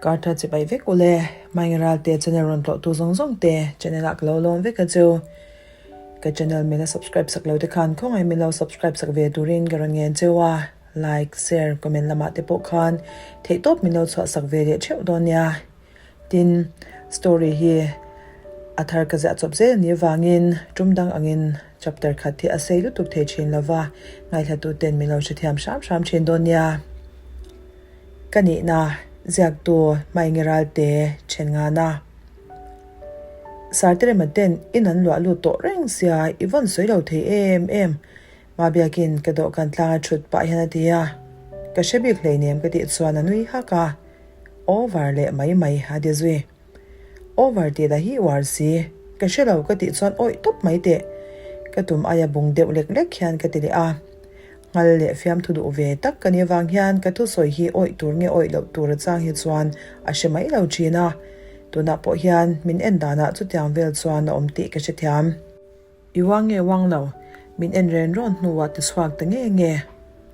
Kartha chibai vek ule, Maingiral te channel rawn tlawh tu zawng zawng te channel ah ka lo lawm vek a chu. Ka channel min la subscribe sak lo te khan khawngaih min lo subscribe sak ve turin ka rawn ngen cheu a, like, share, comment lamah te pawh khan theihtawp min lo chhuah sak ve leh theuh dawn nia. Tin, story hi a thar ka ziah chawp zel anih avangin tum dang angin chapter khat hi a sei lutuk thei thin lova, ngaihhla tuten min lo hrethiam hram hram thin dawn nia. Ka nihna ziaktu Hmainge Ralte then ngana. Sarterema ten in an luah lut tawh reng sia i vawn sawi lo thei em em. Mabiakin ka dawhkan tlanga thut pah hian a ti a, ka hre bik hleinem ka tih chuan a nui hak a. Over leh mai mai a ti zui. Over tih lah hi uar si, ka hre lo ka tih chuan awih tawp mai teh. Ka tum aia bung deuh lek lek hian ka ti leh a. Nghal leh fiamthu duh ve tak ka nih avang hian ka thusawi hi awih tur nge awih loh tur a chang hi chuan a hre mai lo thin a. Tunah pawh hian min en danah chutiang vel chuan a awm tih ka hrethiam. I uang nge uang lo? Min en ren rawn hnuah ti chhuak ta nge nge.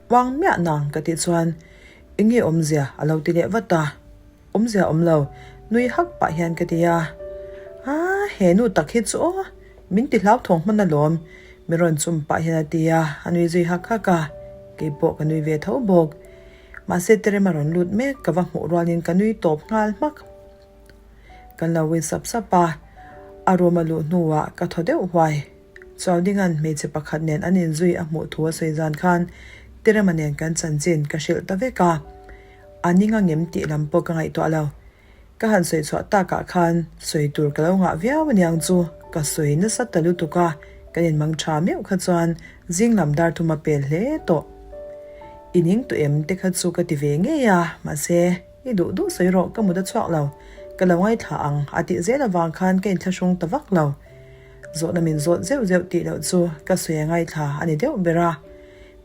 Uang miah nang ka tih chuan eng nge awmzia a lo ti leh vat a. Awmzia awm lo, nui hak pah hian ka ti a. Aa he nu tak hi chu aw, min ti hlauthawng hman alawm, min rawn chum pah hian a ti a, a nui zui hak hak a. Kei pawh ka nui ve tho bawk. Mahse Terema rawn lut mek ka va hmuh rualin ka nui tawp nghal hmak. Kan lo win sap sap a, a room a luh hnuah ka thaw deuh huai. Chuaudinga'n hmeichhe pakhat nen an inzui a hmuh thu a sawi zan khan Terema nen kan chanchin ka hrilh ta vek a, a ning a ngem tih lam pawh ka ngaihtuah lo. Ka han sawi chhuah takah khan sawi tur ka lo ngah viau aniang chu ka sawi nasa ta lutuk a, kan inmang tha meuh kha chuan zing lam dar thum a pel hle tawh. I ning tawh em te kha chu ka ti ve ngei a, mahse, I duh duh sawi rawh ka mut a chhuak lo, ka lo ngaithla ang a tih zel avang khan ka inthlahrung ta vak lo. Zawhna min zawt zeuh zeuh tih loh chu ka sawi a ngaithla a ni deuh ber a.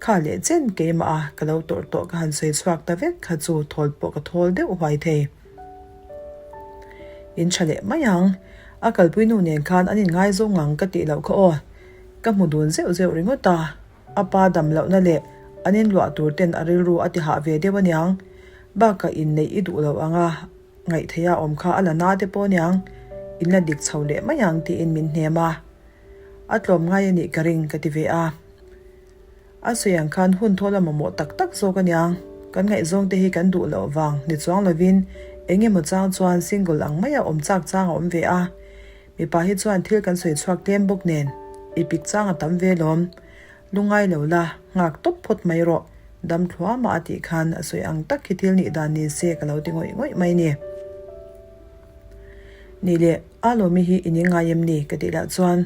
Kha leh chen keimah a ka lo tawrh tawh ka han sawi chhuak ta vek kha chu thawl pawh ka thawl deuh huai thei. In tha leh mai ang, a kalpui nu nen khan an inngaizawng ang ka tih loh kha aw. Ka hmu dun zeuh zeuh ringawt a. A pa dam lohna leh an inluah tur ten a rilru a ti hah ve deuh aniang. Bakah inneih i duh lo anga ngaihtheiha awm kha a la na te pawh aniang. In la dik chho leh mai ang tiin min hnem a. A tlawm ngai anih ka ring ka ti ve a. A sawi ang khan hun thawl a mamawh tak tak zawk aniang. Kan ngaihzawng te hi kan duh loh vang ni chuang lovin eng emaw chang chuan single ang maia awm chak chang a awm ve a. Mipa hi chuan thil kan sawi chhuak tlem bawk nen i pik chang a tam ve lawm. Lungai lo la, nghak tawp phawt mai rawh, dam thluama a tih khan a sawi ang tak hi thil nih dan ni se ka lo ti ngawih ngawih mai ni. Nih leh, a lawmi hi i ning ngai em ni? ka tih lah chuan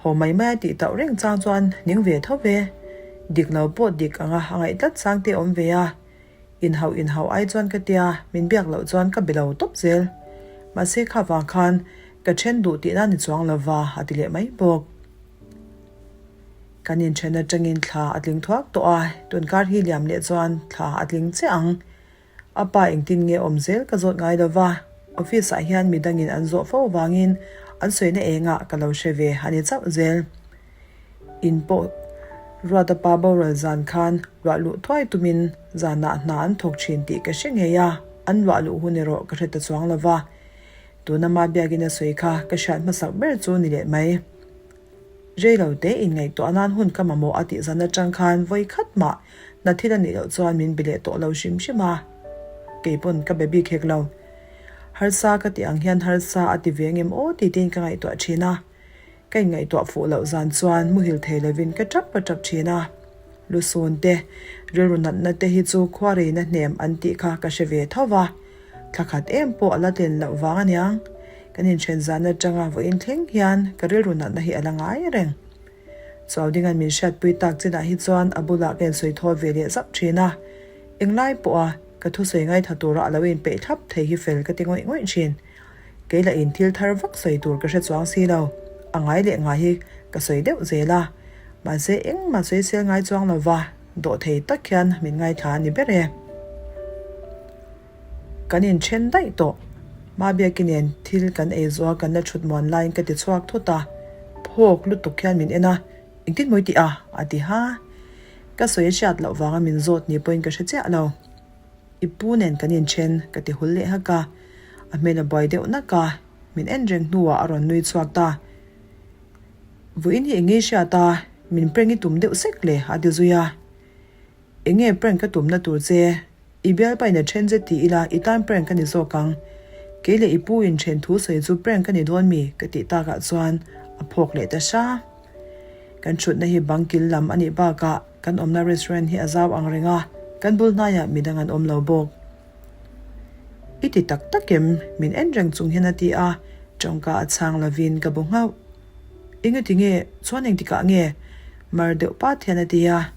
haw mai mai a tih tauh reng chang chuan ning ve tho ve. Dik lo pawh dik anga a ngaih tlat chang te awm ve a. Inhauh inhauh ai chuan ka tia, min biak loh chuan ka be lo tawp zel. Mahse kha vang khan ka then duh tihna ni chuang lova a ti leh mai bawk. Kan inthen atangin thla a tling thuak tawh a, tunkar hi liam leh chuan thla a tling chiah ang. A pa engtin nge awm zel ka zawt ngai lova, office ah hian midangin an zawh fo vangin an sawina engah ka lo hre ve a ni chauh zel. In pawh Ruata pa boral zan khan luah luh thuai tumin zanah hna an thawk thin tih ka hre ngei a, an luah luh hun erawh ka hre ta chuang lo va. Tuna mah biakin a sawi kha ka hriat hmasak ber chu ni leh mai. Rei lo te inngaihtuah nan hun ka mamawh a tih zan atang khan vawi khat mah hna thil a nih loh chuan min be leh tawh lo hrim hrim a, kei pawn ka be bik hek lo. Harsa ka tih ang hian harsa a ti ve ngem aw tih tiin ka ngaihtuah thin a. Ka inngaihtuah fuh loh zan chuan muhil thei lovin ka tap ka tap thin a. Lusun te, rilru natna te hi chu khuareina hnem an tih kha ka hre ve tho va. Thla khat em pawh a la tlen loh vang aniang. Kan inthen zan atanga vawiin thleng hian ka rilru natna hi a la ngai reng. Chuaudinga'n min hriatpui tak chinah hi chuan a bulah ka insawi thawl ve leh zauh thin a. Englai pawha ka thusawi ngaitha tura a lo inpeih thlap thei hi fel ka ti ngawih ngawih thin. Kei lah in thil thar vak sawi tur ka hre chuang si lo, a ngai leh ngai hi ka sawi deuh zel a, mahse engmah sawi sel ngai chuang lo va, dawh thei tak hian min ngaithla a ni ber e. Kan inthen daih tawh, Mabiaki nen thil kan ei zual kan la thut muan laiin ka ti chhuak thut a, phawk lutuk hian min en a, engtin mawi tih a? a ti ha. Ka sawi a hriat loh vanga min zawt ni pawhin ka hre chiah lo. I pu nen kan inthen, ka ti hul leh hak a. A hmel a buai deuh nak a, min en reng hnuah a rawn nui chhuak ta. Vawiin hi enge hriat a, min prank i tum deuh sek le, a ti zui a. Enge prank ka tumna tur che? I bialpa in a then che ti ila i tan prank a ni zawk ang. Kei leh i pu in then thu sawi chu prank a ni dawn mi? ka tih takah chuan a phawk leh ta hra. Kan thutna hi bang kil lam a nih bakah kan awmna restaurant hi a zau ang reng a, kan bul hnaiah midang an awm lo bawk. I ti tak tak em? Min en reng chung hian a ti a, tawngka a chhang lovin ka bu nghauh. Engati nge? Chuan engtikah nge? Mar deuh pat hian a ti a.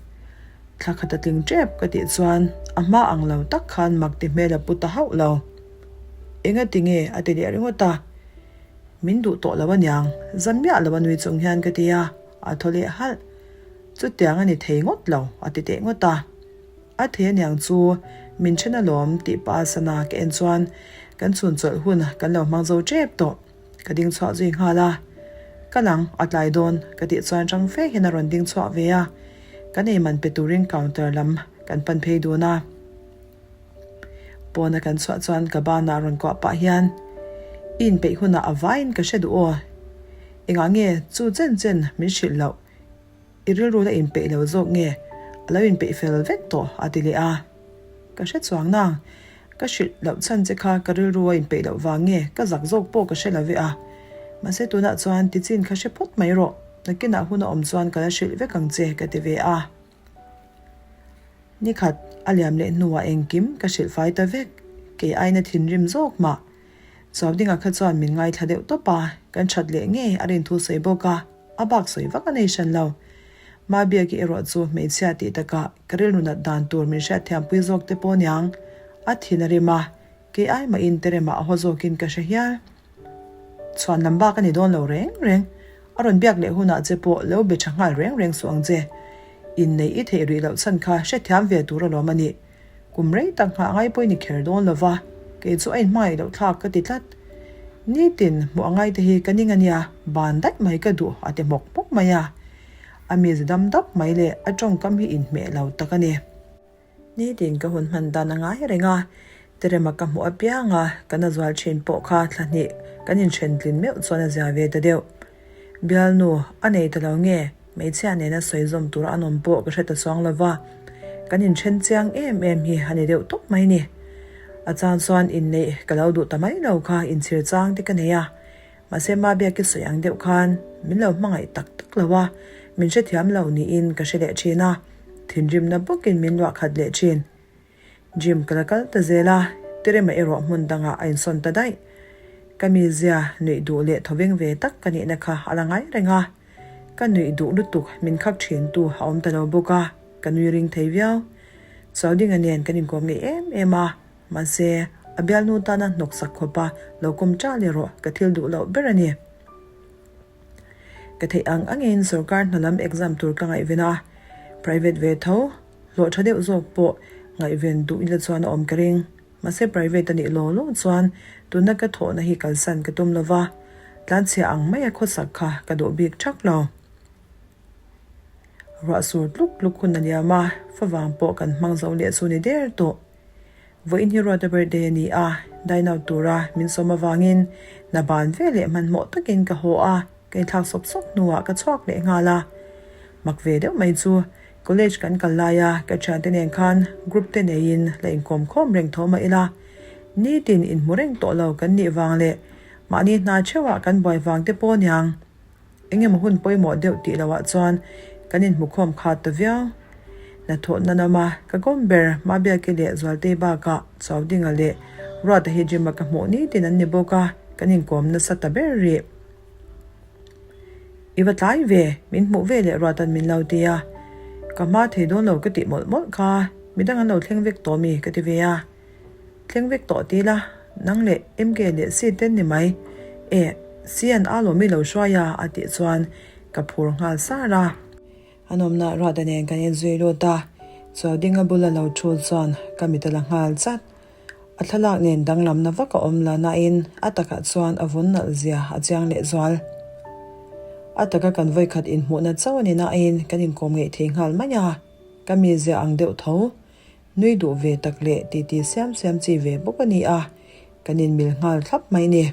Thla khat a tling tep ka tih chuan a hma ang lo tak khan mak ti hmel a pu ta hauh lo. Engati nge? A ti leh ringawt a. Min duh tawh lo aniang, zam miah lo a nui chung hian ka ti a, a thaw leh halh. Chutiang a ni thei ngawt lo, a ti teh ngawt a. A thei aniang chu min then alawm tih pa sana ka en chuan kan chhun chawlh hun kan lo hmang zo tep tawh. Ka ding chhuah zui nghal a, Ka lang, a tlai dawn, ka tih chuan rang fe hian a rawn ding chhuah ve a, kan ei man pe turin counter lam kan pan phei dun a. Pawna kan chhuah chuan ka banah rawn kuah pah hian, I inpeih hunah a vaiin ka hre duh aw, engah nge chu chen chen min hrilh loh? I rilru la inpeih lo zawk nge? A lo inpeih fel vek tawh, a ti leh a. Ka hre chuang nang. Ka hrilh loh chhan che kha ka rilru a inpeih loh vang nge? Ka zak zawk pawh ka hre lo ve a. Mahse tunah chuan tichin kha hre phawt mai rawh. Nakinah hun a awm chuan ka la hrilh vek ang che, ka ti ve a. Nikhat a liam leh hnuah engkim ka hrilh fai ta vek. Kei aina thinrim zawk mah. Chuaudinga kha chuan min ngaithla deuh tawp a, kan that leh ngei a rin thu sawi bawk a, a bak sawi vak a nei hran lo. Mabiaki erawh chu hmeichhia tih takah ka rilru nat dan tur min hriatthiampui zawk te pawh niang, a thin a rim a, kei ai mahin teremah a haw zawkin ka hre hial. Chhuan lam bak a ni dawn lo reng reng, a rawn biak leh hunah che pawh lo be tha nghal reng reng suh ang che. Inneih i theih rih loh chhan kha hrethiam ve tur alawm a nih. Kum rei tak nghah ngai pawh i ni kher dawn lo va, kei chu a inhmangaih loh thlak ka ti tlat. Nitin, hmuh a ngai te hi ka ning a nia, ban daih mai ka duh a ti hmawk hmawk mai a. A mizi dam dap mai leh a tawngkam hi inhmeh lo tak a ni. Nitin ka hun hman dan a ngai reng a, Terema ka hmuh apiang a, ka na zual thin pawh kha thla hnih kan inthen tlin meuh chuan a zia ve ta deuh. Bialnu, a nei ta lo nge? Hmeichhia nena sawi zawm tura an awm pawh ka hre ta chuang lo va, kan inthen chiang em em hi a ni deuh tawp mai ni. A chang chuan inneih ka lo duh ta mai lo kha inchhir chang te ka nei a, mahse Mabiaki sawi ang deuh khan min lo hmangaih tak tak lo a, min hrethiam lo niin ka hre leh thin a, thinrimna bawkin min luah khat leh thin. Gym ka la kal ta zel a, Terema erawh hmun dangah a insawn ta daih. Ka mizia nuih duh leh thawveng ve tak ka nihna kha a la ngai reng a. Ka nuih duh lutuk min khak thin tu a awm ta lo bawk a, ka nui ring thei viau. Chaudinga nen kan inkawm ngei em em a, mahse a bialnu tana hnawksak khawpa lo kawm ṭal erawh ka thil duh loh ber a ni. Ka theih ang angin sorkar hna lam exam tur ka ngaihven a, private ve tho. Hlawh tha deuh zawk pawh ngaihven duh ila chuan a awm ka ring. Mahse private a nih law law chuan tuna ka thawhna hi kalsan ka tum lova, tlanchhia ang maia khawsak kha ka duh bik thak lo. Ruah sur tluk tluk hun a liam a, favang pawh kan hmang zo leh chu ni der tawh. Vawiin hi Ruata birthday a ni a, dine out tura min sawm avangin hna ban ve leh hmanhmawh takin ka haw a, ka inthlak sawp sawp hnuah ka chhuak leh nghal a. Mak ve deuh mai chu college kan kal laia ka thiante nen khan group te neiin la inkawm khawm reng tho mah ila, nitin inhmu reng tawh lo kan nih vang leh mahni hna theuhah kan buai vang te pawh aniang. Eng emaw hun pawimawh deuh tih loh ah chuan kan inhmukhawm khat ta viau. Hnathawhna lama ka kawm ber Mabiaki leh Zualtei bakah Chaudinga leh Ruata hi gym a ka hmuh nitin an ni bawk a, kan inkawm nasa ta ber rih. I va tlai ve, min hmuh ve leh Ruata'n min lo ti a. Ka hma thei dawn lo ka tih mawlh mawlh kha, midang an lo thleng vek tawh mi ka ti ve a. Thleng vek tawh ti la, nang leh MK leh C ten ni mai. Eh, C an a lawm i lo hruai a, a tih chuan ka phur nghal sar a. An awmna Ruata nen kan inzui lut a, Chaudinga bula lo thu chuan ka mit a la nghal chat. A thlalak nen danglamna vak a awm la nain a takah chuan a vun nalh zia a chiang leh zual. A taka kan vawikhat inhmuhna chauh a ni nain kan inkawm ngeih thei nghal mai a, ka mizia ang deuh tho. Nui duh ve tak leh titi siam siam chi ve bawk a ni a, kan inmil nghal thlap mai ni.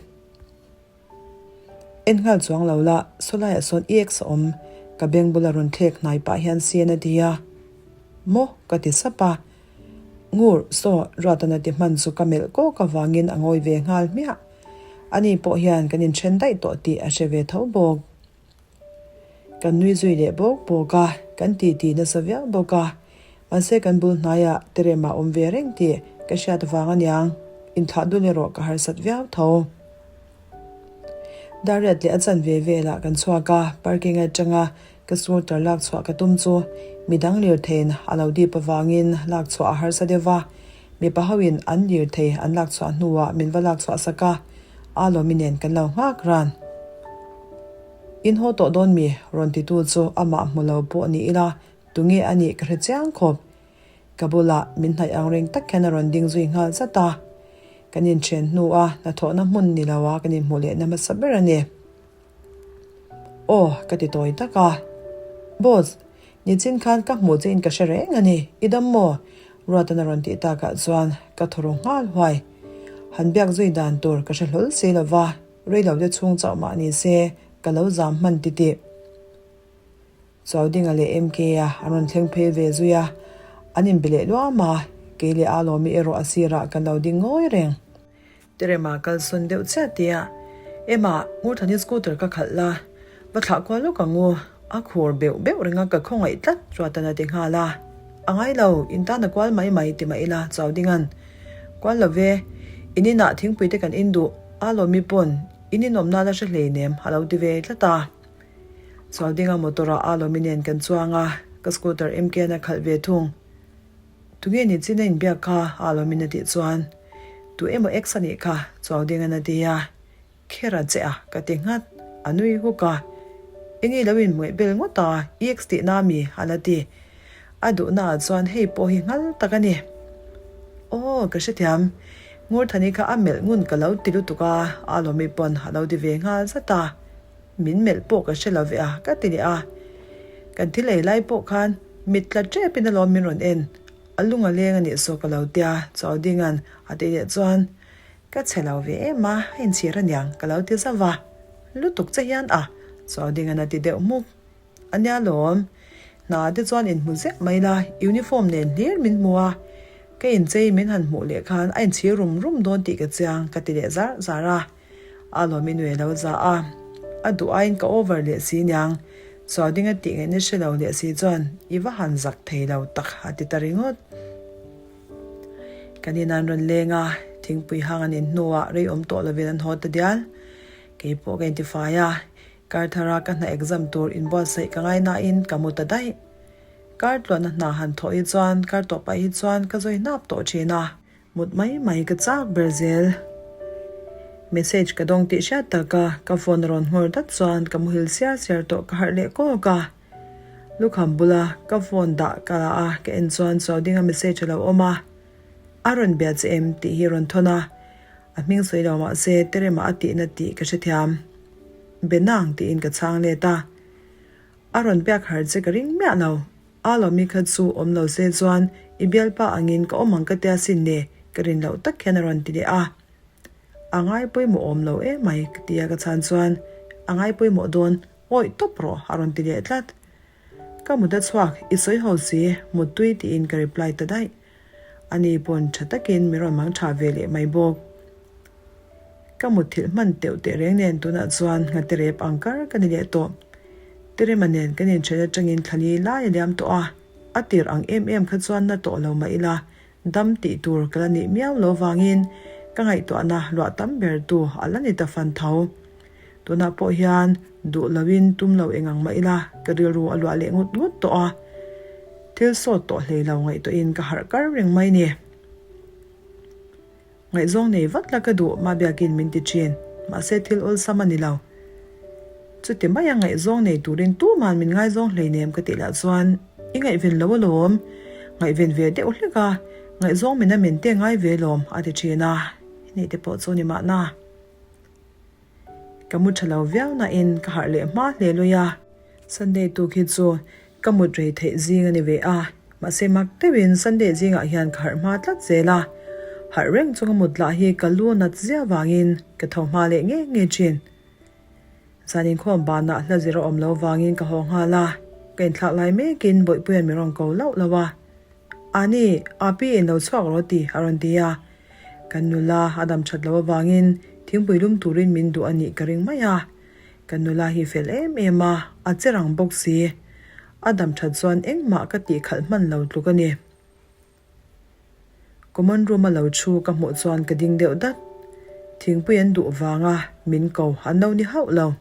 En nghal chuang lo la, saw laiah sawn i ex a awm, ka beng bula rawn thlek hnai pah hian sian a ti a. Maw? ka ti sap a. Ngur, saw, Ruatana ti hman chu ka melh kawk avangin a ngawi ve nghal hmiah. Ani pawh hian kan inthen daih tawh tih a hre ve tho bawk. Kan nui zui leh bawk bawk a, kan titi nasa viau bawk a. Mahse kan bul hnaiah Terema awm ve reng tih ka hriat vang aniang, inthlah dul erawh ka harsat viau tho. Dariat leh a chanve velah kan chhuak a, parking atanga ka scooter lak chhuah ka tum chu midang lirtheiin a lo dip avangin lak chhuah a harsa deuh va, mipa hoin an lirthei an lak chhuah hnuah min va lak chhuah sak a, a lawmi nen kan lo nghak ran. In haw tawh dawn mi? Rawn titu chu amah hmu lo pawh ni ila, tunge a nih ka hre chiang khawp. Ka bulah min hnaih ang reng tak hian a rawn ding zui nghal zat a. Kan inthen hnu a, hnathawhna hmun ni lo a kan inhmuh lehna hmasa ber a ni. Aw, ka ti tawi tak a. Boss, nichin khan ka hmuh che in ka hre reng a ni, i dam maw? Ruatan a rawn tih takah chuan ka thaw ru nghal huai. Han biak zui dan tur ka hre hlawl si lo va. Reilo te chhung chauh mah ni se ka lo zam hman ti tih. Chaudinga leh MK-a an rawn thleng phei ve zui a, an inbe leh luam a, kei leh Alawmi erawh a sirah kan lo ding ngawi reng. Terema kalsawn deuh chiah tia, Emma, Ngurthani scooter ka khalh la, va thlah kual lawk ang u, a khur beuh beuh reng a ka khawngaih tlat Ruatan a ti nghal a. A ngai lo, in tan a kual mai mai ti mah ila Chaudinga'n, Kual lo ve, in inah thingpui te kan in duh, A lawmi pawn in inawmna la hre hleinem a lo ti ve tlat a. Chualdinga motor ah a lawmi nen kan chuang a, ka scooter MKN a khalh ve thung. Tunge ni chin a inbiak kha a lawmin a tih chuan, Tu emaw ex a nih kha Chualdinga'n a ti a. Khera che a ka ti nghat, a nui huk a. Enge lo inhmuih bel ngawt a, i ex tihna mi a la ti. A duhna ah chuan hei pawh hi nghal tak a ni. Aw, ka hrethiam. Ngurthani kha a melh ngun ka lo ti lutuk a, a lawmi pawn a lo ti ve nghal zat a. Min melh pawh ka hre lo ve a, ka ti leh a. Kan thil ei lai pawh khan mit tla tep in alawm min rawn en. A lung a leng a nih saw ka lo tia, Chaudinga'n a tih leh chuan ka chhe lo ve em a, a inchhir aniang ka lo ti zauh va. Lutuk che hian a, Chaudinga'n a ti deuh hmuk. A nia lawm. Hna te chuan inhmu zeuh mai la, uniform nen hlir min hmu a, ka inchei min han hmuh leh khan a inchhir rum rum dawn tih ka chiang ka ti leh zar zar a. A lawm i nue lo za a, a duh aiin ka over leh si niang, Chuadinga tih ngaihna hre lo leh si chuan i va han zak thei lo tak a ti ta ringawt. Kan in an rawn leng a, thingpui hang an in hnuah rei awm tawh lovin an haw ta dial. Keipawh ka intifai a, Kar thara ka hna exam tur inbuatsaih ka ngai nain ka mu ta daih. Kar tluahna hna han thawh hi chuan kar tawh paih hi chuan ka zawi hnap tawh thin a. Mut mai mai ka chak ber zel. Message ka dawng tih hriat taka ka phone a rawn nghawr dat chuan ka muhil siar siar tawh ka harh leh kawk a. Lukham bula ka phone dah ka la a ka en chuan Chaudinga message a lo awm a. A rawn bia che em tih hi rawn thawn a. A hming sawi lo mahse Terema a tihna tih ka hrethiam. Benang tiin ka chhang let a. A rawn biak har che ka ring miah lo. A lawmi kha chu awm lo se chuan i bialpa angin ka awm ang ka tia sin le ka rin loh tak hian a rawn ti leh a. A ngai pawimawh awm lo emai ka tia ka chhan chuan a ngai pawimawh dawn awih tawp rawh a rawn ti leh tlat. Ka mut a chhuak i sawi ho si muttui tiin ka reply ta daih. Ani pawn tha takin min rawn mang tha ve leh mai bawk. Ka mutthilh hman teuh teh reng nen tunah chuan nghate rep ang kar ka ni leh tawh. Terema nen kan inthen atangin thlali lai a liam tawh a, a tir ang em em kha chuan na tawh lo mah ila, dam tih tur ka la nih miau lo vangin ka ngaihtuahna luah tam ber tu a la ni ta fan tho. Tunah pawh hian duh loin tum lo eng ang mah ila ka rilru a luah leh ngut ngut tawh a, thil sawt tawh hlei lo ngaihtuahin ka harh kar reng mai ni. Ngaihzawng nei vat la ka duh Mabiakin min ti thin, mahse thil awlsam a ni lo. Chuti maia ngaihzawng nei turin tuman min ngaizawng hleinem ka tih lah chuan i ngaihven lo alawm, ngaihven ve deuh hlek a, ngaihzawng min a men te ngai ve lawm a ti thin a, ni te pawh chu ni mahna. Ka mu tha lo viau nain ka harh leh hma hle lui a. Sunday tuk hi chu ka mut rei theih zing a ni ve a. Mahse mak deuhin Sunday zingah hian ka harh hma tlat zel a, harh reng chunga mut lah hi ka lu nat zia vangin ka tho hma leh nge nge thin. Zan inkhawm banah hla zir a awm lo vangin ka haw nghal a, ka inthlak lai mekin Bawihpuia'n min rawn ko lauh lauh a. Ani, Api in lo chhuak rawh ti a rawn ti a. Kan nula a dam that loh avangin thingpui lum turin min duh a nih ka ring mai a. Kan nula hi fel em em a, a che rang bawk si. A dam that chuan engmah ka tih khalh hman lo tluk a ni. Common room a lo thu ka hmuh chuan ka ding deuh dat. Thingpui an duh vanga min ko an lo ni hauh lo.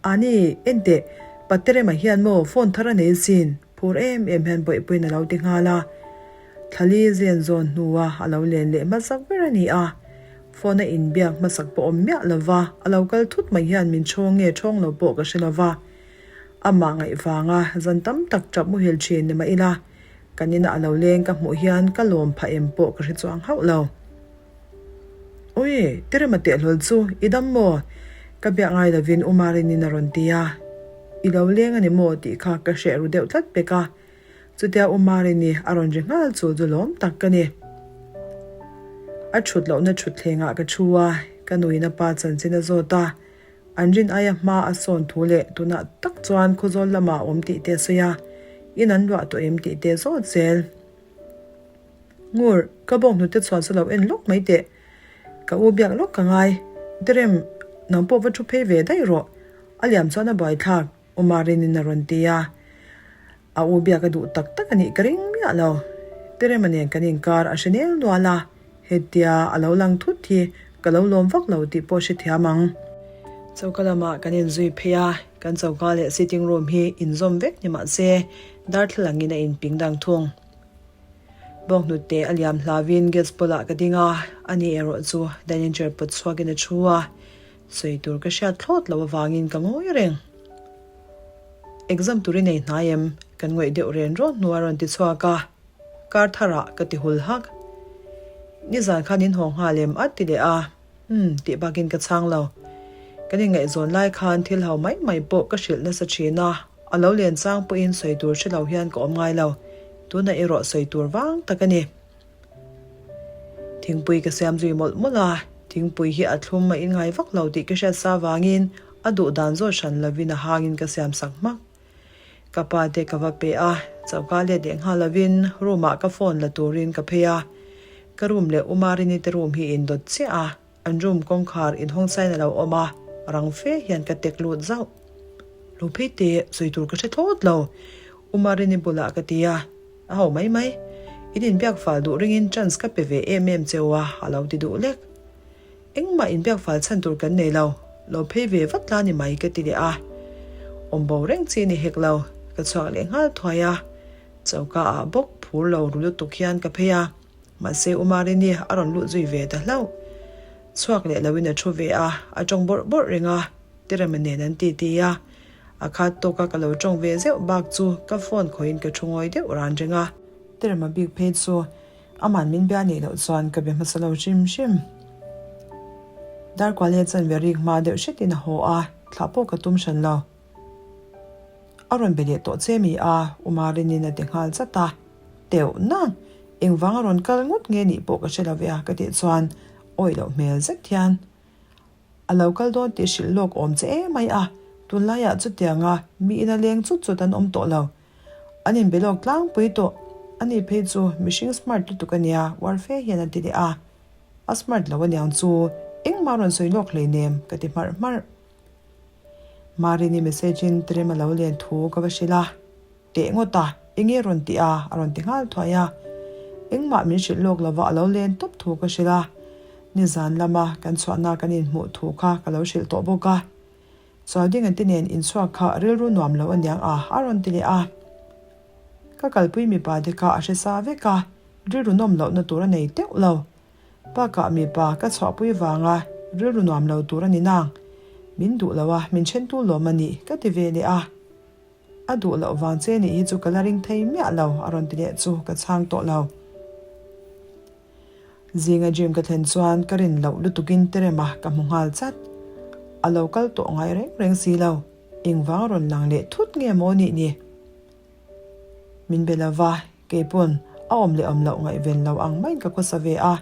Ani, enteh, Paterema hian maw phone thar a nei sin, phur em em hian Bawihpuiin a lo ti nghal a. Thlali zen zawn hnua a lo len leh hmasak ber a ni a. Phone a inbiak hmasak pawh awm miah lo va, a lo kal thut mai hian min chhawng nge chhawng lo pawh ka hre lo va. Amah ngaih vanga zan tam tak tap muhil thin ni mah ila, Kan inah a lo leng ka hmuh hian ka lawm phah em pawh ka hre chuang hauh lo. Ui, Terema tehlul chu i dam maw? Ka biak ngai lovin U Marinin a rawn ti a. I lo leng a ni maw tih kha ka hreh ru deuh tlat pek a. Chutia U Marini a rawn ri nghal chu chu lawm tak ka ni. A thut lohna thutthlengah ka thu a, ka nuin a pa chanchin a zawt a. An rin aia hma a sawn thu leh tunah tak chuan Khawzawl lamah a awm tih te a sawi a, in an luah tawh em tih te zawt zel. Ngur, ka bawk hnute chhuan chu lo en lawk mai teh. Ka u biak lawk ka ngai. Terem, nang pawh va thu phei ve daih rawh. A liam chuan a buaithlak, Umarinin a rawn ti a. A u biak a duh tak tak a nih ka ring miah lo. Terema nen kan inkar a hre nel nual a, hetia a lo lang thut hi ka lo lawm vak lo tih pawh hrethiam ang. Choka lamah kan inzui phei a, kan choka leh sitting room hi inzawm vek ni mah se darthlalangin a inping dang thung. Bawnghnute a liam hlauin gas bulah ka ding a, ani erawh chu dining chair pawt chhuakin a thu a, sawi tur ka hriat thlawt loh avangin ka ngawi reng. Exam tur i nei hnai em? Kan ngawih deuh ren rawt hnu a rawn ti chhuak a, kar tharah ka ti hul hak. Nizan khan in haw nghal em? a ti leh a, Umm tih bakin ka chhang lo. Kan inngaihzawn lai khan thil ho mai mai pawh ka hrilh nasa thin a, a lo len chang pawhin sawi tur hre lo hian ka awm ngai lo. Tunah erawh sawi tur vang tak a ni. Thingpui ka siam zui mawlh mawlh a, thingpui hi a thlum a inngai vak lo tih ka hriat sa vangin a duh dan zawt hran lovin a hangin ka siam sak hmak. Ka pa te ka va pe a, choka let leh nghal lovin room ah ka phone la turin ka phei a. Ka room leh U Marini te room hi indawt chiah a, an room kawngkhar inhawng sain a lo awm a, rang fe hian ka tek lut zauh. Lo phei teh, sawi tur ka hre thlawt lo, U Marini bulah ka ti a. A ho mai mai. In inbiak fal duh ringin chance ka pe ve em em cheu a, a lo ti duh lek. Engmah inbiak fal chhan tur kan nei lo, lo phei ve vat la ni mai ka ti leh a. Awm bo reng chi ni hek lo, ka chhuak leh nghal thuai a. Choka ah bawk phur lo ru lutuk hian ka phei a, mahse U Marini a rawn lut zui ve ta hlauh. Chhuak leh loin a thu ve a, a tawng bawrh bawrh reng a, Terema nen an titi a. A khat tawka ka lo tawng ve zeuh bak chu ka phone khawihin ka thu ngawi deuh ran reng a. Terema bik phei chu aman min bia nih loh chuan ka be hmasa lo hrim hrim. Darkualia chuan ve rik hma deuh hretin a haw a, thlah pawh ka tum hran lo. A rawn be leh tawh che mi a, U Marinin a ti nghal zat a. Teuh nang, engvang a rawn kal ngawt nge nih pawh ka hre lo ve a ka tih chuan awih loh hmel zet hian A lo kal dawn tih hrilh lawk awm che emai a, tunlaiah chutianga mi ina leng chut chut an awm tawh lo. An inbe lawk tlangpui tawh. Ani phei chu mihring smart lutuk a nia, uar fe hian a ti leh a. A smart lo aniang chu engmah rawn sawi lawk hleinem ka ti hmarh hmarh. Marini message-in Terem a lo len thu ka va hrilh a. Teh ngawt a, enge rawn tih a? a rawn ti nghal thuai a. Engmah min hrilh lawk lova a lo len tawp thu ka hrilh a. Nizan lama kan chhuahna kan inhmuh thu kha ka lo hrilh tawh bawk a. Chualdinga te nen inchhuak kha rilru nuam lo aniang a, a rawn ti leh a. Ka kalpui mipa te kha a hre sa vek a, rilru nawm lohna tur a nei teuh lo. Bakah mipa ka chhuahpui vanga rilru nuam lo tur a ni nang. Min duh lo a, min thentu lawm a nih ka ti ve leh a. A duh loh vang che nih hi chu ka la ring thei miah lo, a rawn ti leh chu ka chhang tawh lo. Zinga gym ka thlen chuan ka rin loh lutukin Terema ka hmu nghal chat. A lo kal tawh ngai reng reng si lo, engvang a rawn lang leh thut nge maw nih ni? Min be lo va, kei pawn a awm leh awm loh ngaihven lo ang maiin ka khawsa ve a.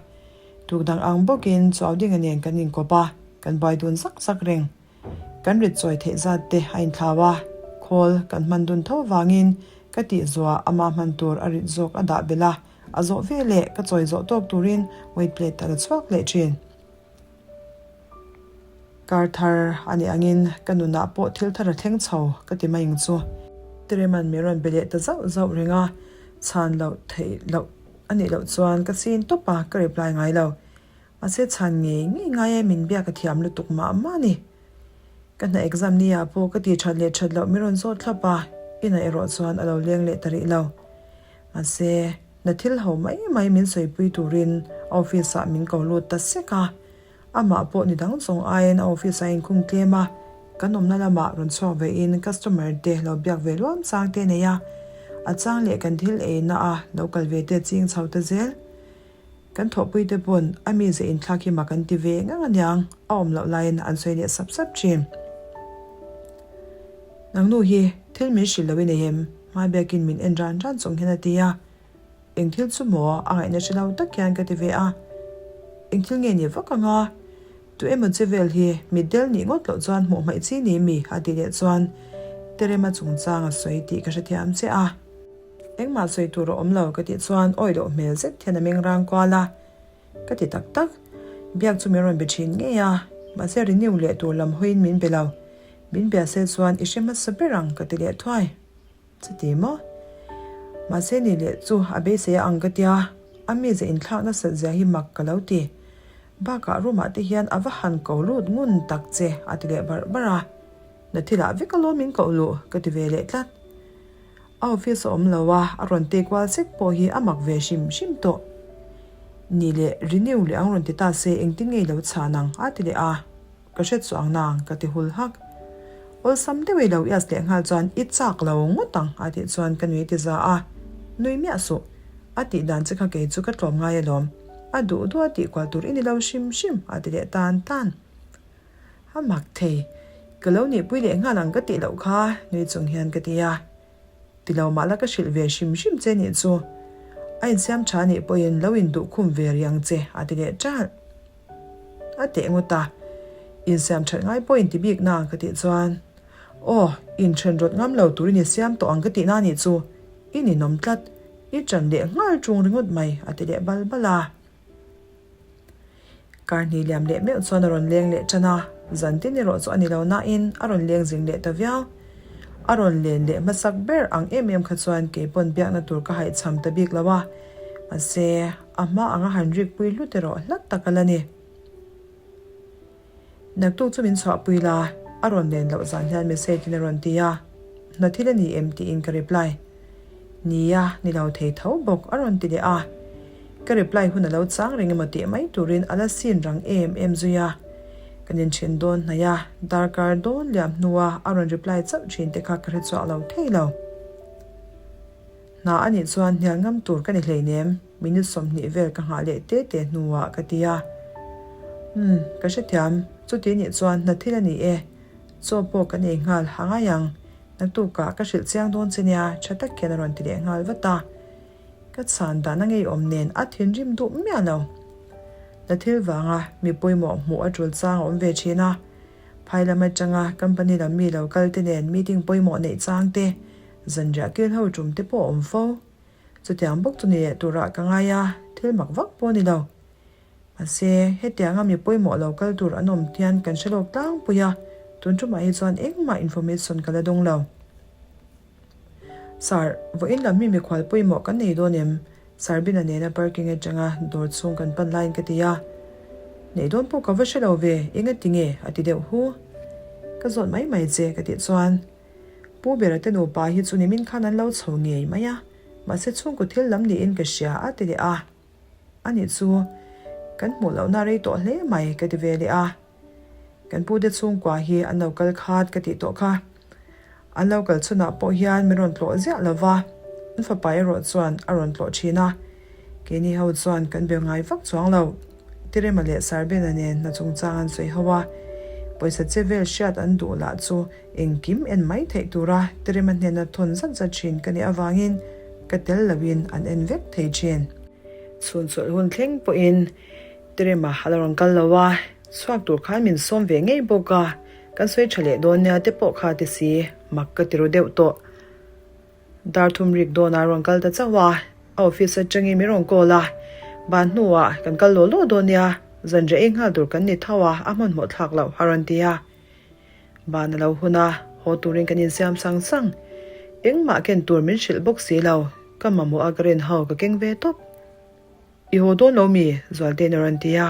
Tuk dang ang bawkin Chuaudinga nen kan inkawp a, kan buai dun zak zak reng. Kan rit chawi theih zat te a inthlau a, khawl kan hman dun tho vangin ka tih zuah ama hman tur a rit zawk a dah belh a, a zawh ve leh ka chawi zawh tawk turin weight plate a la chhuak leh thin. Kar thar a nih angin ka nunah pawh thil thar a thleng chho ka ti mai ang chu. Tireman min rawn be leh ta zauh zauh reng a, chhan loh theih loh a nih loh chuan ka chin tawp a, ka reply ngai lo. Mahse chhan ngei ngei ngai e min biak a thiam lutuk mah mah a ni. Ka hna exam ni ah pawh ka ti that leh that loh min rawn zawt thlap a, inah erawh chuan a lo leng leh ta rih lo. Mahse na thil ho mai mai min sawipui turin a office ah min ko lut ta sek a. Amah pawh ni dang zawng aiin a office ah a inkhung tlem a, kan awmna lamah rawn chhuak ve in customer te lo biak ve luam chang te a nei a, a chang leh kan thil eina a lo kal ve te ching chho ta zel. Kan thawhpuite pawn a mize inthlak hi mak an ti ve ngang aniang, a awm loh laiin an sawi leh sap sap thin. Nangnu hi thil min hrilh lo i nei em? Hmaibiakin min en ran ran chung hian a ti a. Eng thil chu maw? A ngaihna hre lo tak hian ka ti ve a. Eng thil nge ni vak anga? Tu emaw che vel hi mitdel nih ngawt loh chuan hmuh hmaih chi ni mi? a ti leh chuan Terema chungchang a sawi tih ka hrethiam che a. Engmah sawi tur a awm lo ka tih chuan awi loh hmel zet hian a meng rang kual a, ka ti tak tak. Biak chu min rawn be thin ngei a, mahse renew leh tur lam hawiin min be lo. Min bia se chuan i hre hmasa ber ang ka ti leh thuai. Chuti maw? Mahse ni leh chu a beisei a ang ka tia, a mize inthlak nasat zia hi mak ka lo ti. Bakah room ah te hian a va han ko lut ngun tak che a ti leh barh barh a. Na thilah vek alawm min koh luh ka ti ve leh tlat. A office a awm lo a, a rawn tei kual sek pawh hi a mak ve hrim hrim tawh. Ni leh renew leh ang rawn ti ta se engtin nge i lo chhan ang a ti leh a, ka hre chuang nang ka ti hul hak. Awlsam deuh i lo ias leh nghal chuan i chak lo ngawt ang a tih chuan ka nui ti za a, nui miah suh. A tih dan che kha kei chu ka tlawm ngai alawm, a duh duh a tih kual tur i ni lo hrim hrim a ti leh tan tan. A mak thei, ka lo nihpui leh nghal ang ka tih loh kha nui chung hian ka ti a. Ti lo mah la ka hrilh ve hrim hrim che nih chu. A insiam tha nih pawhin lo induh khum ve rih ang che a ti leh ṭalh. A teh ngawt a, insiam that ngai pawh inti bik nang ka tih chuan, Aw, inthen rawt ngam lo turin i siam tawh ang ka tih na nih chu, i ninawm tlat, i ṭan leh nghal ṭung ringawt mai a ti leh bal bal a. Kar hnih liam leh meuh chuan a rawn leng leh tan a, zan tin erawh chu a ni lo nain a rawn leng zing leh ta viau. A rawn len leh hmasak ber ang em em kha chuan kei pawn biakna tur ka haihchham ta bik lo a, mahse a hma anga han rikpui hlut erawh hlat tak a la ni. Naktuk chu min chhuahpui la, a rawn len loh zan hian message in a rawn ti a, hna thil a ni em tiin ka reply. Nia, ni lo thei tho bawk a rawn ti leh a. Ka reply hun a lo chang reng emaw tih mai turin a la sin rang em em zui a. Kan inthen dawn hnaih a, darkar dawn liam hnua a rawn reply chauh thin te kha ka hre chhuak lo thei lo. Hna a nih chuan hnial ngam tur ka ni hleinem, minute 20 vel ka nghah leh te te hnuah ka ti a. Umm, ka hrethiam, chuti nih chuan hna thil a ni e, chaw pawh kan ei nghal ha ngai ang, naktukah ka hrilh chiang dawn che nia tha tak hian a rawn ti leh nghal vat a. Ka chhan dan a ngeiawm nen a thinrim duh miah lo. Hna thil vanga mi pawimawh hmuh a tul chang a awm ve thin a, phai lam atanga company lam mi lo kal te nen meeting pawimawh neih chang te, Zanriah kil ho tum te pawh a awm fo. Chutiang bawk chu ni leh turah ka ngai a, thil mak vak pawh a ni lo. Mahse, hetianga mi pawimawh lo kal tur an awm hian kan hre lawk tlangpui a, tun tumah hi chuan engmah information ka la dawng lo. Sir, vawiin lam hi mikhual pawimawh kan nei dawn em? Sarbina nena parking atanga dawr chhung kan pan laiin ka ti a. Neih dawn pawh ka va hre lo ve, engati nge? a ti deuh hu. Ka zawt mai mai che ka tih chuan. Pu Bera te nupa hi chu nimin khan an lo chho ngei mai a, mahse chhungkaw thil lam niin ka hria a ti leh a. Ani chu kan hmuh lohna rei tawh hle mai ka ti ve leh a. Kan pu te chhungkua hi an lo kal khat ka tih tawh kha. An lo kal chhunah pawh hian min rawn tlawh ziah lo va, an fapa erawh chuan a rawn tlawh thin a. Keini ho chuan kan be ngai vak chuang lo. Tirema leh Sarbena nen hna chungchang an sawi ho a, pawisa che vel hriat an duh lah chu engkim en mai theih tura Tirema hnena thawn zat zat thin ka nih avangin. Ka tel loin an en vek thei thin. Chhun chawlh hun thleng pawhin Terema a la rawn kal lo a, chhuak tur khan min sawm ve ngei bawk a, kan sawi tha leh dawn nia te pawh kha ti si, mak ka ti ru deuh tawh. Dar thum rik dawnah a rawn kal ta chauh a, a office atangin min rawn call a, ban hnuah kan kal law law dawn nia, zan reh ei nghal tur kan ni tho a, a hmanhmawh thlak loh a rawn ti a. Ban a lo hun a, haw turin kan insiam sang sang. Engmah ken tur min hrilh bawk si lo, ka mamawh a ka rin ho ka keng ve tawp. I haw dawn lo mi? Zualtein a rawn ti a.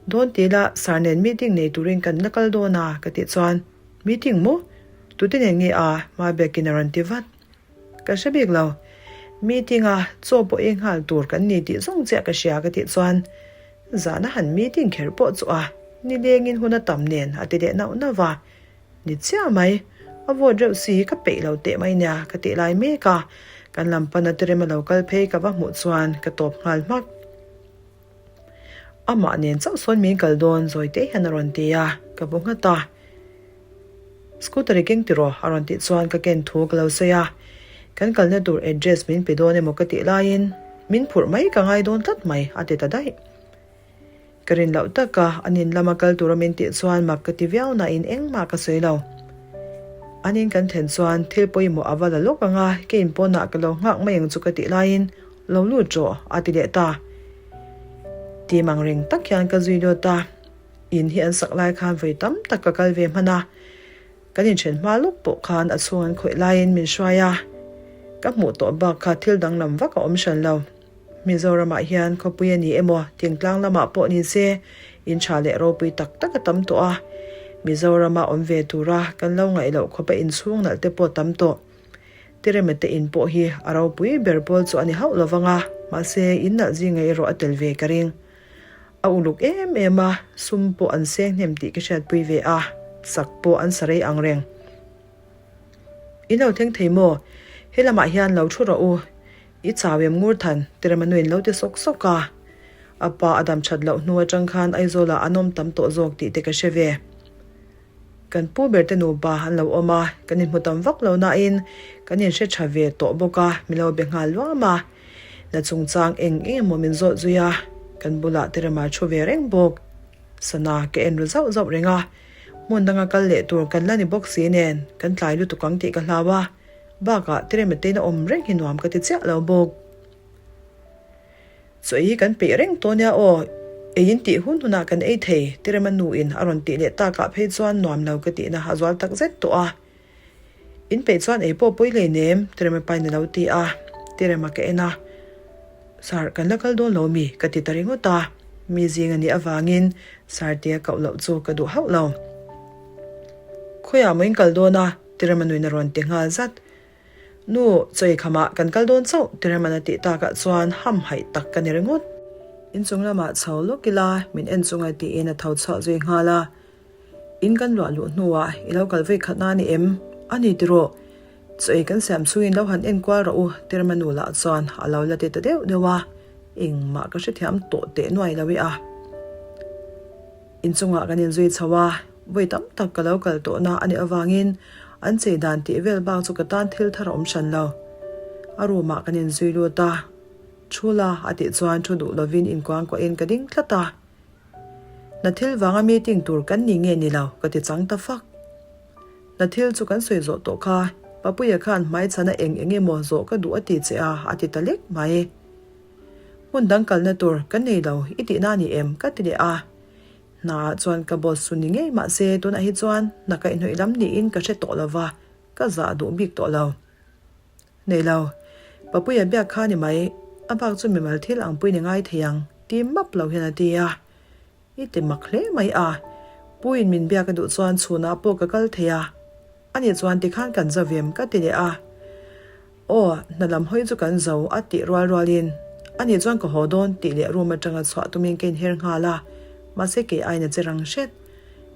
Dawn ti la, sir nen meeting nei turin kan la kal dawn a, ka tih chuan, Meeting maw? Tute nen nge a? Mabiakin a rawn ti vat. Ka hre bik lo. Meeting a, chaw pawh ei nghal tur kan ni tih zawng chiah ka hria ka tih chuan, Zahna han meeting kher pawh chu a, nilengin hun a tam nen a ti leh nauh nauh va. Ni chiah mai, a vote reuh si ka peih lo teh mai nia ka tih lai mek a, kan lam pana terem a lo kal phei ka va hmuh chuan ka tawp nghal hmak. Amah nen chauh sawn min kal dawn zawi te hian a rawn ti a, ka bu nghat a. Scooter i keng tiraw? a rawn tih chuan ka ken thu ka lo sawi a, kan kalna tur address min pe dawn emaw ka tih laiin min phurh mai ka ngai dawn tlat mai a ti ta daih. Ka rin loh tak a, an in lama kal tura min tih chuan mak ka ti viau nain engmah ka sawi lo. An in kan thlen chuan thil pawimawh a va la lawk ang a, ka in pawnah ka lo nghak mai ang chu ka tih laiin lo lut rawh a ti leh ta. Tim ang reng tak hian ka zui lut a, in hi an sak lai khan vawi tam tak ka kal ve hman a, kan inthen hma lawk pawh khan a chhung an khawih laiin min hruai a, ka hmuh tawh bak kha thil danglam vak a awm hran lo. Mizoramah hian khawpui a ni emaw thingtlang lamah pawh ni se in tha leh ropui tak tak a tam tawh a. Mizorama awm ve tura kan lo ngaih loh khawpa inchhung nalh te pawh tam tawh. Tireme te in pawh hi a ropui ber pawl chu a ni hauh lovang a, mahse in nalh zinga erawh a tel ve ka ring. A uluk em em a, sum pawh an seng hnem tih ka hriatpui ve a, sak pawh an sa rei ang reng. In lo thleng thei maw? He lamah hian lo thu rawh u. I chau em ngur than, Tiremanuin lo ti sawk sawk a. A pa a dam that loh hnu atang khan Aizawlah an awm tam tawh zawk tih te ka hre ve. Kan pu ber te nupa an lo awm a, kan inhmu tam vak lo nain kan inhre tha ve tawh bawk a, min lo be nghal luam a. Na chungchang eng eng emaw min zawt zui a, kan bulah Tirema thu ve reng bawk. Sana ka en ru zauh zauh reng a, hmun danga kal leh tur kan la ni bawk si nen kan tlai lutuk ang tih ka hlau a. Bakah Tiremate in a awm reng hi nuam ka ti chiah lo bawk. Chaw ei hi kan peih reng tawh nia aw, ei in tih hun hunah kan ei thei, Tirema nu in a rawn tih leh takah phei chuan nuam lo ka tihna a zual tak zet tawh a. In peih chuan ei pawh pawi hleinem, Tirema pain a lo ti a, Tirema ka en a. Sir, kan la kal dawn lo mi? ka ti ta ringawt a, mi zing a nih avangin Sir tia koh loh chu ka duh hauh lo. Khawiah maw in kal dawn a? Tiremanuin a rawn ti nghal zat. Nu, chawi khamah kan kal dawn chauh, Tireman a tih takah chuan hamhaih tak ka ni ringawt. Inchung lamah chho lawk ila, min en chunga tiin a tho chhuah zui nghal a. In kan luah luh hnuah i lo kal vei khatna a ni em? A ni tiraw? Chaw ei kan siam chungin lo han enkual rawh u, Tiremanu lah chuan a lo la ti ta deuh deuh a. Engmah ka hrethiam tawh teh nuai lo i a. Inchungah kan inzui chho a, vawi tam tak ka lo kal tawhna a nih avangin an chei dan tih vel bak chu ka tan thil thar a awm hran lo. A room ah kan inzui lut a, Thu la a tih chuan thu duh lovin inkuangkuahin ka ding tlat a. Na thil vanga meeting tur kan ni nge ni lo ka ti chang ta fak. Na thil chu kan sawi zawh tawh kha, Papuia khan hmaichhana eng eng emaw zawh ka duh a ti che a a ti ta lek mai. Hmun dang kalna tur ka nei lo i tihna a ni em? ka ti leh a. Hna ah chuan ka boss chu ni ngei mah se tunah hi chuan hna kaihhnawih lam niin ka hre tawh lo va, ka zah duh bik tawh lo. Nei lo. Papuia biak kha ni mai, a bak chu mimal thil ang pui ni ngai thei ang ti map lo hian a ti a. I ti mak hle mai a, Puiin min biak a duh chuan chhunah pawh ka kal thei a. Ani chuan tikhan kan zo vem ka ti leh a. Aw, hna lam hawi chu kan zo a tih rual rualin ani chuan ka haw dawn tih leh room atanga chhuah tumin ka inher nghal a, mahse kei aiin a che rang hret.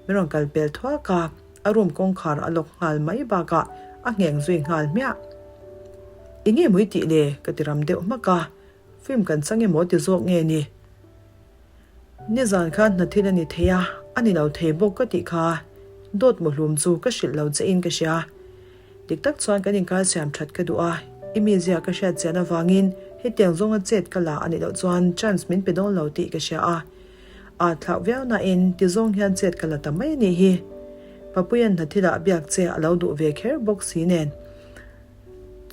Min rawn kal pel thuak a, a room kawngkhar a lock nghal mai bakah a ngheng zui nghal hmiah. Eng nge mawi tih le? ka ti ram deuh hmak a, film kan chang emaw ti zawk nge ni? Nizan khan hna thil a ni thei a, a ni lo thei bawk ka tih kha dawt muhlum chu ka hrilh lo che in ka hria. Dik tak chuan kan inkar siam that ka duh a. I mizia ka hriat chian avangin hetiang zawnga chet ka la a nih loh chuan chance min pe dawn lo tih ka hria a. Aa thlauh viau nain ti zawng hian chet ka la ta mai a nih hi. Papuia'n hna thilah biak che a lo duh ve kher bawk si nen.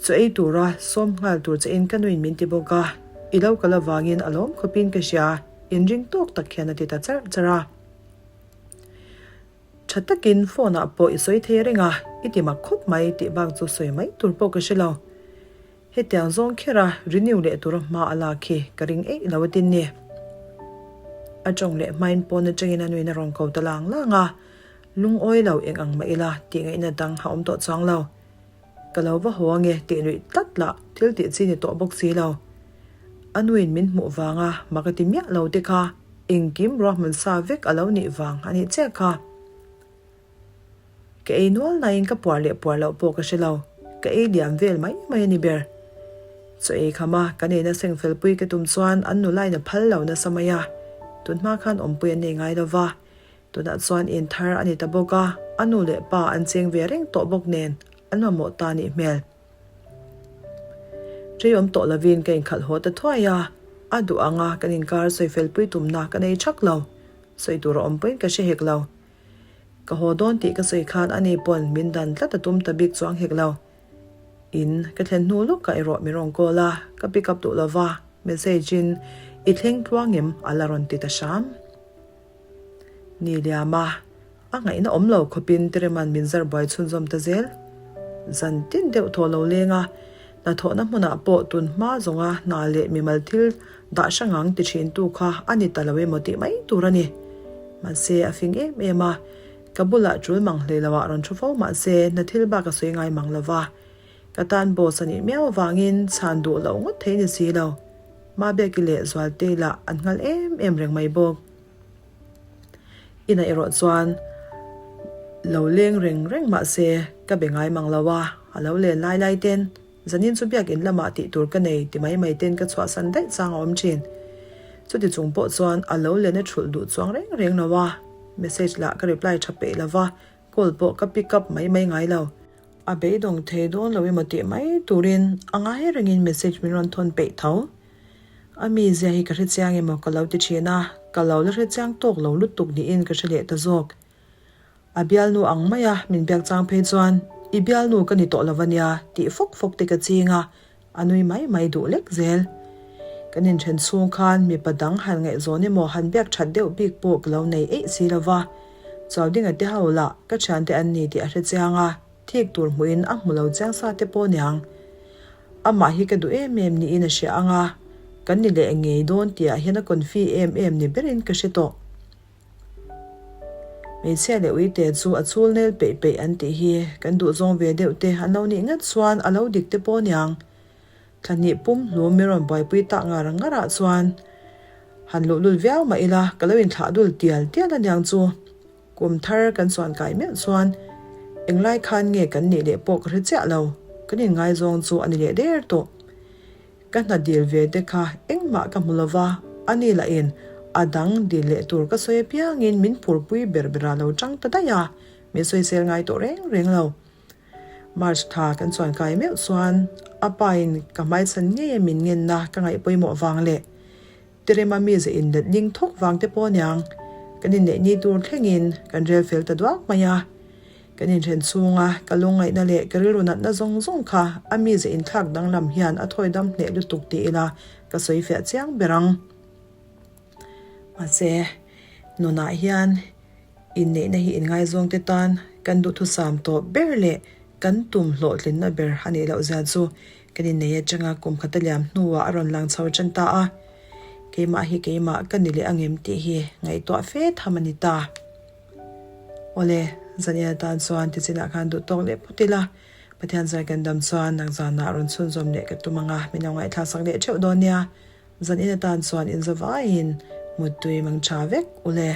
Chaw ei tura sawm nghal tur che in ka nuin min ti bawk a, i lo kal avangin a lawm khawpin ka hria, inring tawk tak hian a ti ta charh charh a. Tha takin phone ah pawh i sawi thei reng a, i ti mak khawp mai tih bak chu sawi mai tur pawh ka hre lo. Hetiang zawng khera renew leh tura hma a lak hi ka ring eih lo a tin ni. A tawng leh hmain pawn atangin a nuin a rawn ko ta lang lang a, lungawi lo eng ang mah ila tih ngaihna dang a awm tawh chuang lo. Ka lo va haw ange tih nuih tlat lah thil tih chi ni tawh bawk si lo. A nuin min hmuh vanga mak a ti miah lo te kha engkim ruahman sa vek a lo nih vang a nih chiah kha. Ka ei nual nain ka puar leh puar loh pawh ka hre lo, ka ei liam vel mai mai a ni ber. Chaw ei kham a kan eina seng felpui ka tum chuan an nulain a phal lo nasa mai a, tunhma khan awmpui an nei ngai lo va, Tunah chuan in thar a ni ta bawk a, a nu leh pa an cheng ve reng tawh bawk nen an mamawh ta nih hmel. Rei awm tawh lovin ka inkhalh haw ta thuai a, a duh anga kan inkar sawi felpui tumna ka nei thak lo, sawi tur a awm pawhin ka hre hek lo. Ka haw dawn tih ka sawi khan ani pawn min dan tlat a tum ta bik chuang hek lo. In ka thlen hnu lawkah erawh min rawn call a, ka pick up duh lova, message in i thleng tluang em a la rawn ti ta hram. Ni liam a, a ngaihna awm lo khawpin Tereman min zar buai chhunzawm ta zel. Zan tin deuh thaw lo leng a, hnathawhna hmunah pawh tun hma zawnga hna leh mimal thil dah hrang ang ti thintu kha a ni ta lo emaw tih mai tur a ni. Mahse, a fing em em a, ka bulah tul mang hlei loah rawn thu fo mahse hna thil bak a sawi ngai mang lo va. Ka tan boss a nih miau avangin chhan duh loh ngawt thei ni si lo. Mabeki leh Zualtei lah an nghal em em reng mai bawk. Inah erawh chuan lo leng reng reng mah se ka be ngai mang lo a, a lo len lai lai ten zanin chu biakin lamah tih tur ka nei ti mai mai ten ka chhuahsan daih chang a awm thin. Chuti chung pawh chuan a lo len a thulh duh chuang reng reng lo a, message lah ka reply tha peih lo va, call pawh ka pick up mai mai ngai lo. A beidawng thei dawn lo emaw tih mai turin a ngai rengin message min rawn thawn peih tho. A mizia hi ka hre chiang emaw ka lo ti thin a, ka lo la hre chiang tawk lo lutuk niin ka hre leh ta zawk. A bialnu ang maia min biak chang phei chuan i bialnu ka ni tawh lo a nia tih fawk fawk te ka ching a, a nui mai mai duh lek zel. Kan inthen chhung khan mipa dang han ngaihzawn emaw han biak that deuh bik pawh ka lo nei eih si lo va, Chaudinga te ho lah ka thiante an ni tih a hre chiang a, thik tur hmuhin a hmu lo chiang sa te pawh niang. Amah hi ka duh em em niin a hria ang a, kan ni leh ngei dawn tihah hian a confi em em ni berin ka hre tawh. Hmeichhia leh uite chu a chul nel peih peih an tih hi kan duhzawng ve deuh te an lo nih ngat chuan a lo dik te pawh niang. Thla hnih pum hlum min rawn buaipui tak ngar ngarah chuan han luhlul viau mah ila ka lo inthlah dul tial tial aniang chu. Kum thar kan chuan kai meuh chuan englai khan nge kan nih leh pawh ka hre chiah lo, kan inngaizawng chu a ni leh der tawh. Ka hna dil ve te kha engmah ka hmu lova, a ni lahin a dang dil leh tur ka sawi apiangin min phurpui ber berah lo tang ta daih a, min sawisel ngai tawh reng reng lo. March thla kan chuan kai meuh chuan a pain ka hmaichhan ngei a min ngenna ka ngaih pawimawh vang leh Terema mize inlet ning thawk vang te pawh aniang kan inneih ni tur thlengin kan rel fel ta duak mai a. Kan inhren chhunga ka lungngaihna leh ka rilru natna zawng zawng kha a mize inthlak danglam hian a thawi dam hneh lutuk ti ila ka sawi fiah chiang ber ang. Mahse, nunah hian inneihna hi inngaizawngte tan kan duhthusam tawp ber leh Kan tum hlawhtlinna ber a nih loh zia chu kan innei atanga kum khat a liam hnuah a rawn lang chho tan ta a, keimah hi keimah ka ni leh angem tih hi ngaihtuah fe tham a ni ta. Awle, zan in atan chuan tichinah khan duh tawk leh phawt ila, Pathian zar kan dam chuan nang zanah rawn chhunzawm leh ka tum anga min lo ngaihthlak sak leh theuh dawn nia, zan in atan chuan inzawvaiin muttui mang tha vek ule.